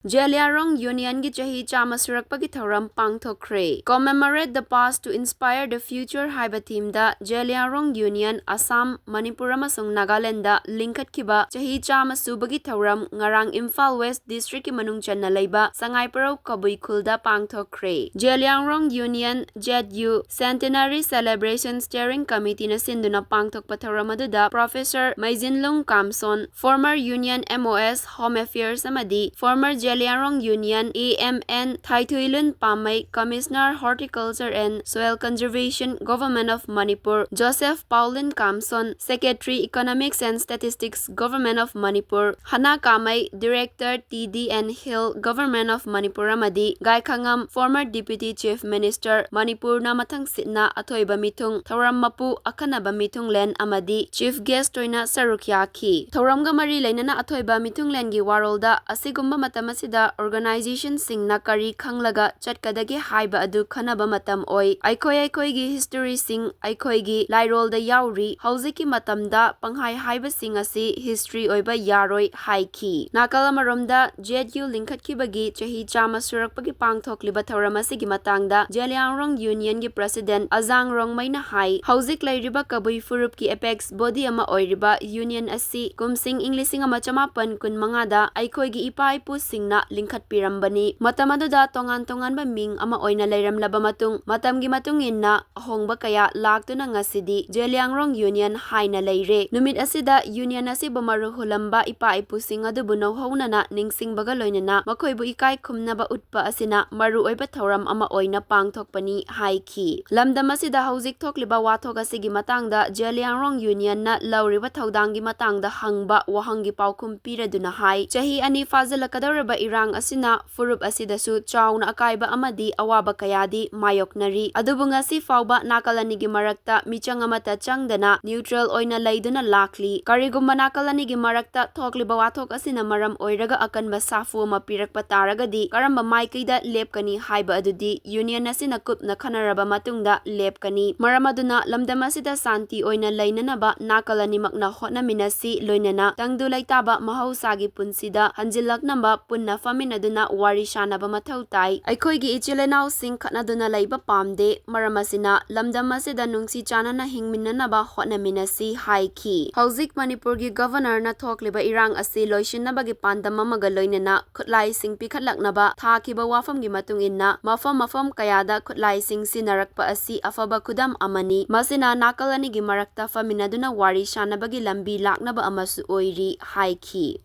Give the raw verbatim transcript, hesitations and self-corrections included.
ꯖꯦꯂꯤꯌꯥꯡꯔꯣꯡ Unionꯒꯤ ꯆꯍꯤ ꯆꯥꯝꯃ ꯁꯨꯔꯛꯄꯒꯤ ꯊꯧꯔꯝ ꯄꯥꯡꯊꯣꯛꯈ꯭ꯔꯦ꯫ Commemorate the Past to Inspire the Future ꯍꯥꯏꯕ themeꯗ ꯖꯦꯂꯤꯌꯥꯡꯔꯣꯡ Union ꯑꯁꯥꯝ, ꯃꯅꯤꯄꯨꯔ ꯑꯃꯁꯨꯡ ꯅꯥꯒꯥꯂꯦꯟꯗ ꯂꯤꯡꯈꯠꯈꯤꯕ ꯆꯍꯤ ꯆꯥꯝꯃ ꯁꯨꯕꯒꯤ ꯊꯧꯔꯝ ꯉꯔꯥꯡ ꯏꯝꯐꯥꯜ West Districtꯀꯤ ꯃꯅꯨꯡ ꯆꯟꯅ ꯂꯩꯕ ꯁꯉꯥꯏꯄ꯭ꯔꯧ ꯀꯕꯨꯏ ꯈꯨꯜꯗ ꯄꯥꯡꯊꯣꯛꯈ꯭ꯔꯦ꯫ Zeliangrong Union, ZU, Centenary Celebration Steering Committeeꯅ ꯁꯤꯟꯗꯨꯅ ꯄꯥꯡꯊꯣꯛꯄ ꯊꯧꯔꯝ ꯑꯗꯨꯗ Professor Meijinlung Kamson, former Union MOS, Home Affairs ꯑꯃꯗꯤ former Jeliangrong Union AMN Thaithuilun Pamei, Commissioner Horticulture and Soil Conservation, Government of Manipur, Joseph Paulin Kamson, Secretary Economics and Statistics, Government of Manipur, Hana Kamei, Director TD and Hill, Government of Manipur ꯑꯃꯗꯤ ꯒꯥꯏꯈꯉꯝ, former Deputy Chief Minister, ꯃꯅꯤꯄꯨꯔꯅ ꯃꯊꯪꯁꯤꯠꯅ ꯑꯊꯣꯏꯕ ꯃꯤꯊꯨꯡ, ꯊꯧꯔꯝ ꯃꯄꯨ, ꯑꯈꯟꯅꯕ ꯃꯤꯊꯨꯡꯂꯦꯟ ꯑꯃꯗꯤ Chief Guest ꯑꯣꯏꯅ ꯁꯔꯨꯛ ꯌꯥꯈꯤ꯫ ꯊꯧꯔꯝꯒ ꯃꯔꯤ ꯂꯩꯅꯅ ꯑꯊꯣꯏꯕ ꯃꯤꯊꯨꯡꯂꯦꯟꯒꯤ ꯋꯥꯔꯣꯜꯗ ꯑꯁꯤꯒꯨꯝꯕ ꯃꯇꯝ ꯑꯁꯤꯗ organizationꯁꯤꯡꯅ ꯀꯔꯤ ꯈꯪꯂꯒ ꯆꯠꯀꯗꯒꯦ ꯍꯥꯏꯕ ꯑꯗꯨ ꯈꯟꯅꯕ ꯃꯇꯝ ꯑꯣꯏ꯫ ꯑꯩꯈꯣꯏ ꯑꯩꯈꯣꯏꯒꯤ historyꯁꯤꯡ ꯑꯩꯈꯣꯏꯒꯤ ꯂꯥꯏꯔꯣꯜꯗ ꯌꯥꯎꯔꯤ꯫ ꯍꯧꯖꯤꯛꯀꯤ ꯃꯇꯝꯗ ꯄꯪꯍꯥꯏ ꯍꯥꯏꯕꯁꯤꯡ ꯑꯁꯤ history ꯑꯣꯏꯕ ꯌꯥꯔꯣꯏ ꯍꯥꯏꯈꯤ꯫ ꯅꯥꯀꯜ ꯑꯃꯔꯣꯝꯗ, ZU ꯂꯤꯡꯈꯠꯈꯤꯕꯒꯤ ꯆꯍꯤ ꯆꯥꯝꯃ ꯁꯨꯔꯛꯄꯒꯤ ꯄꯥꯡꯊꯣꯛꯂꯤꯕ ꯊꯧꯔꯝ ꯑꯁꯤꯒꯤ ꯃꯇꯥꯡꯗ ꯖꯦꯂꯤꯌꯥꯡꯔꯣꯡ Unionꯒꯤ President ꯑꯖꯥꯡ ꯔꯣꯡꯃꯩꯅ ꯍꯥꯏ, ꯍꯧꯖꯤꯛ ꯂꯩꯔꯤꯕ ꯀꯕꯨꯏ ꯐꯨꯔꯨꯞꯀꯤ apex body ꯑꯃ ꯑꯣꯏꯔꯤꯕ Union ꯑꯁꯤ ꯀꯨꯝꯁꯤꯡ ꯏꯪ ꯂꯤꯁꯤꯡ ꯑꯃ ꯆꯃꯥꯄꯟ ꯀꯨꯟ ꯃꯉꯥꯗ ꯑꯩꯈꯣꯏꯒꯤ ꯏꯄꯥ ꯏꯄꯨꯁꯤꯡꯅ ꯂꯤꯡꯈꯠꯄꯤꯔꯝꯕꯅꯤ꯫ ꯃꯇꯝ ꯑꯗꯨꯗ ꯇꯣꯉꯥꯟ ꯇꯣꯉꯥꯟꯕ ꯃꯤꯡ ꯑꯃ ꯑꯣꯏꯅ ꯂꯩꯔꯝꯂꯕ ꯃꯇꯨꯡ, ꯃꯇꯝꯒꯤ ꯃꯇꯨꯡ ꯏꯟꯅ ꯑꯍꯣꯡꯕ ꯀꯌꯥ ꯂꯥꯛꯇꯨꯅ ꯉꯁꯤꯗꯤ ꯖꯦꯂꯤꯌꯥꯡꯔꯣꯡ Union ꯍꯥꯏꯅ ꯂꯩꯔꯦ꯫ ꯅꯨꯃꯤꯠ ꯑꯁꯤꯗ Union ꯑꯁꯤꯕꯨ ꯃꯔꯨ ꯍꯨꯜꯂꯝꯕ ꯏꯄꯥ ꯏꯄꯨꯁꯤꯡ ꯑꯗꯨꯕꯨ ꯅꯧꯍꯧꯅꯅ ꯅꯤꯡꯁꯤꯡꯕꯒ ꯂꯣꯏꯅꯅ ꯃꯈꯣꯏꯕꯨ ꯏꯀꯥꯏ ꯈꯨꯝꯅꯕ ꯎꯠꯄ ꯑꯁꯤꯅ ꯃꯔꯨꯑꯣꯏꯕ ꯊꯧꯔꯝ ꯑꯃ ꯑꯣꯏꯅ ꯄꯥꯡꯊꯣꯛꯄꯅꯤ ꯍꯥꯏꯈꯤ꯫ ꯂꯝꯗꯝ ꯑꯁꯤꯗ ꯍꯧꯖꯤꯛ ꯊꯣꯛꯂꯤꯕ ꯋꯥꯊꯣꯛ ꯑꯁꯤꯒꯤ ꯃꯇꯥꯡꯗ ꯖꯦꯂꯤꯌꯥꯡꯔꯣꯡ Unionꯅ ꯂꯧꯔꯤꯕ ꯊꯧꯗꯥꯡꯒꯤ ꯃꯇꯥꯡꯗ ꯍꯪꯕ ꯋꯥꯍꯪꯒꯤ ꯄꯥꯎꯈꯨꯝ ꯄꯤꯔꯗꯨꯅ ꯍꯥꯏ, ꯆꯍꯤ ꯑꯅꯤ ꯐꯥꯖꯤꯜꯂꯛꯀꯗꯧꯔꯕ ꯏꯔꯥꯡ ꯑꯁꯤꯅ ꯐꯨꯔꯨꯞ ꯑꯁꯤꯗꯁꯨ ꯆꯥꯎꯅ ꯑꯀꯥꯏꯕ ꯑꯃꯗꯤ ꯑꯋꯥꯕ ꯀꯌꯥꯗꯤ ꯃꯥꯌꯣꯛꯅꯔꯤ꯫ ꯑꯗꯨꯕꯨ ꯉꯁꯤ ꯐꯥꯎꯕ ꯅꯥꯀꯜ ꯑꯅꯤꯒꯤ ꯃꯔꯛꯇ ꯃꯤꯆꯪ ꯑꯃꯠꯇ ꯆꯪꯗꯅ neutral ꯑꯣꯏꯅ ꯂꯩꯗꯨꯅ ꯂꯥꯛꯂꯤ꯫ ꯀꯔꯤꯒꯨꯝꯕ ꯅꯥꯀꯜ ꯑꯅꯤꯒꯤ ꯃꯔꯛꯇ ꯊꯣꯛꯂꯤꯕ ꯋꯥꯊꯣꯛ ꯑꯁꯤꯅ ꯃꯔꯝ ꯑꯣꯏꯔꯒ ꯑꯀꯟꯕ ꯁꯥꯐꯨ ꯑꯃ ꯄꯤꯔꯛꯄ ꯇꯥꯔꯒꯗꯤ ꯀꯔꯝꯕ ꯃꯥꯏꯀꯩꯗ ꯂꯦꯞꯀꯅꯤ ꯍꯥꯏꯕ ꯑꯗꯨꯗꯤ Union ꯑꯁꯤꯅ ꯀꯨꯞꯅ ꯈꯟꯅꯔꯕ ꯃꯇꯨꯡꯗ ꯂꯦꯞꯀꯅꯤ꯫ ꯃꯔꯝ ꯑꯗꯨꯅ ꯂꯝꯗꯝ ꯑꯁꯤꯗ ꯁꯥꯟꯇꯤ ꯑꯣꯏꯅ ꯂꯩꯅꯅꯕ ꯅꯥꯀꯜ ꯑꯅꯤꯃꯛꯅ ꯍꯣꯠꯅꯃꯤꯟꯅꯁꯤ, ꯂꯣꯏꯅꯅ ꯇꯪꯗꯨ ꯂꯩꯇꯥꯕ ꯃꯍꯧꯁꯥꯒꯤ ꯄꯨꯟꯁꯤꯗ ꯍꯟꯖꯤꯜꯂꯛꯅꯕ ꯄꯨꯟꯅ ꯐꯝꯃꯤꯟꯅꯗꯨꯅ ꯋꯥꯔꯤ ꯁꯥꯅꯕ ꯃꯊꯧ ꯇꯥꯏ꯫ ꯑꯩꯈꯣꯏꯒꯤ ꯏꯆꯤꯜ ꯏꯅꯥꯎꯁꯤꯡ ꯈꯠꯅꯗꯨꯅ ꯂꯩꯕ ꯄꯥꯝꯗꯦ꯫ ꯃꯔꯝ ꯑꯁꯤꯅ ꯂꯝꯗꯝ ꯑꯁꯤꯗ ꯅꯨꯡꯁꯤ ꯆꯥꯟꯅꯅ ꯍꯤꯡꯃꯤꯟꯅꯅꯕ ꯍꯣꯠꯅꯃꯤꯟꯅꯁꯤ ꯍꯥꯏꯈꯤ꯫ ꯍꯧꯖꯤꯛ ꯃꯅꯤꯄꯨꯔꯒꯤ ꯒꯚꯔꯅꯔꯅ ꯊꯣꯛꯂꯤꯕ ꯏꯔꯥꯡ ꯑꯁꯤ ꯂꯣꯏꯁꯤꯟꯅꯕꯒꯤ ꯄꯥꯟꯗꯝ ꯑꯃꯒ ꯂꯣꯏꯅꯅ ꯈꯨꯠꯂꯥꯏꯁꯤꯡ ꯄꯤꯈꯠꯂꯛꯅꯕ ꯊꯥꯈꯤꯕ ꯋꯥꯐꯝꯒꯤ ꯃꯇꯨꯡ ꯏꯟꯅ ꯃꯐꯝ ꯃꯐꯝ ꯀꯌꯥꯗ ꯈꯨꯠꯂꯥꯏꯁꯤꯡ ꯁꯤꯖꯤꯟꯅꯔꯛꯄ ꯑꯁꯤ ꯑꯐꯕ ꯈꯨꯗꯝ ꯑꯃꯅꯤ꯫ ꯃꯁꯤꯅ ꯅꯥꯀꯜ ꯑꯅꯤꯒꯤ ꯃꯔꯛꯇ ꯐꯝꯃꯤꯟꯅꯗꯨꯅ ꯋꯥꯔꯤ ꯁꯥꯅꯕꯒꯤ ꯂꯝꯕꯤ ꯂꯥꯛꯅꯕ ꯑꯃꯁꯨ ꯑꯣꯏꯔꯤ ꯍꯥꯏꯈꯤ꯫